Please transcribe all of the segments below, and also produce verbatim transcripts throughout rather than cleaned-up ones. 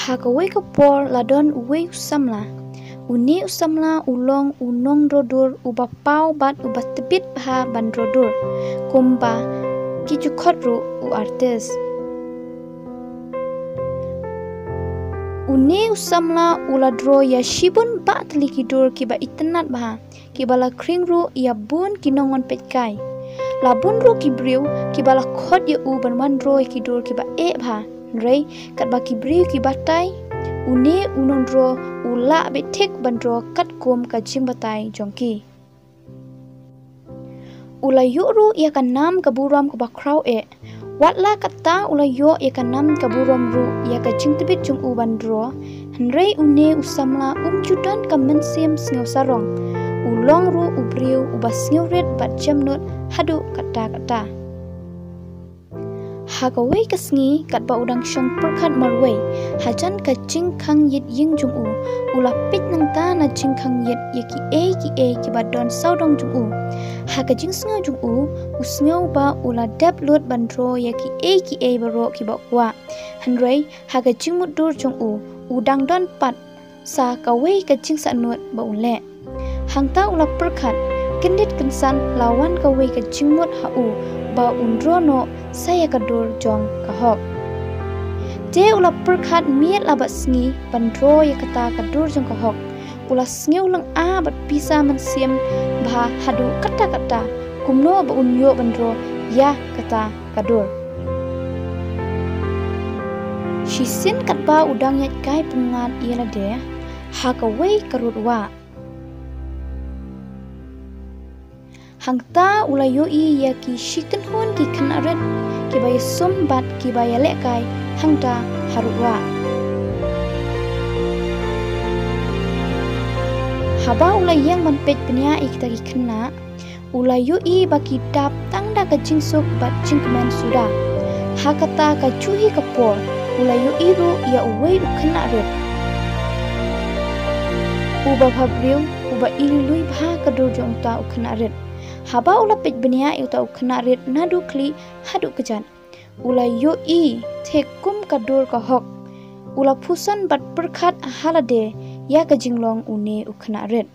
Ha kawei ka por la don uwei u samla. Une u samla u long u nongdro dur uba paw bad uba tbit bha ban dro dur, kumba ki ju khot ruh u artist. Une u samla u la dro ïa shibun bah tylli ki dur kiba itynnad bha, kiba la khring ruh ïa bun ki nongwan peitkai. La bun ruh ki briew kiba la khot ïa u ban wan dro ïa ki dur kiba eh bha. Hynrei katba ki briew ki batai, une u nongdro u lah beit thik ban dro katkum ka jingbatai jong ki. U la ïoh ruh ïa ka nam ka burom kaba khraw eh. Wat la katta u la ïoh ïa ka nam ka burom ruh ïa ka jingtbit jong u ban dro, hynrei une u samla um ju don ka mynsiem sngewsarong. U long ruh u briew uba sngewrit bad jemnud haduh katta katta. Ha kawei ka sngi katba u dang shong pyrkhat marwei hajan ka jingkhang ïit ïing jong u, u la peit nangta na jingkhang ïit ïa kiei kiei kiba don sawdong jong u. Ha ka jingsngew jong u, u sngew ba u la dep lut ban dro ïa kiei kiei baroh kiba u kwah. Hynrei ha ka jingmutdur jong u, u dang don pat sa kawei ka jingsahnud ba u leh. Hangta u la pyrkhat, kyndit kynsan la wan kawei ka jingmut ha u ba un dro noh sa ïa ka dur jong ka hok. Te u la pyrkhat miet la bad sngi ban dro ïa kata ka dur jong ka hok. U la sngew lynga bad pisa mynsiem bha haduh katta katta kumno ba un ïoh ban dro ïa kata ka dur. Shisien katba u dang ïaid kai pyngngad ïa lade ha kawei ka rud wah, hangta u la ïohi ïa ki shi kynhun ki khynnah rit kiba ïasum bad kiba ïalehkai hangta ha rud wah. Haba u la ïeng ban peit bniah ïa kita ki khynnah, u la ïohi ba ki dap tang da ka jingsuk bad jingkmen suda. Ha kata ka juhi ka por, u la ïohi ruh ïa uwei u khynnah rit uba bhabriew, uba ililui bha ka dur jong uta u khynnah rit. Haba u la peit bniah ïa uta u khynnah rit naduh khlieh haduh kjat, u la ïohi thik kum ka dur ka hok. U la phuson bad pyrkhat ha lade ïa ka jinglong une u khynnah rit.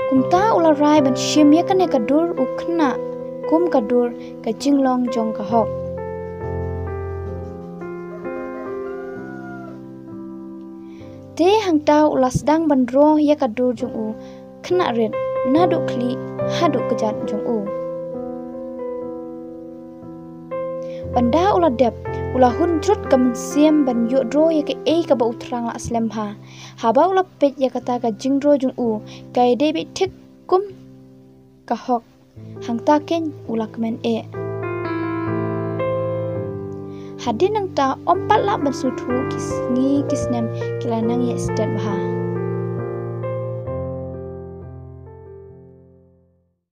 Kumta u la rai ban shim ïa kane ka dur u khynnah kum ka dur ka jinglong jong ka hok. Te hangta u la sdang ban dro ïa ka dur jong u khynnah rit naduh khlieh haduh kjat jong u. Bad da u la dep, u la hun jrut ka mynsiem ban ïoh dro ïa kaei kaba u thrang la slem bha. Haba u la peit ïa kata ka jingdro jong u, ka ïadei beit thik kum ka hok. Hangta keiñ u la kmen eh. Hadien nangta ym pat lah ban sngewthuh ki sngi ki snem ki la nang ïaid stet bha.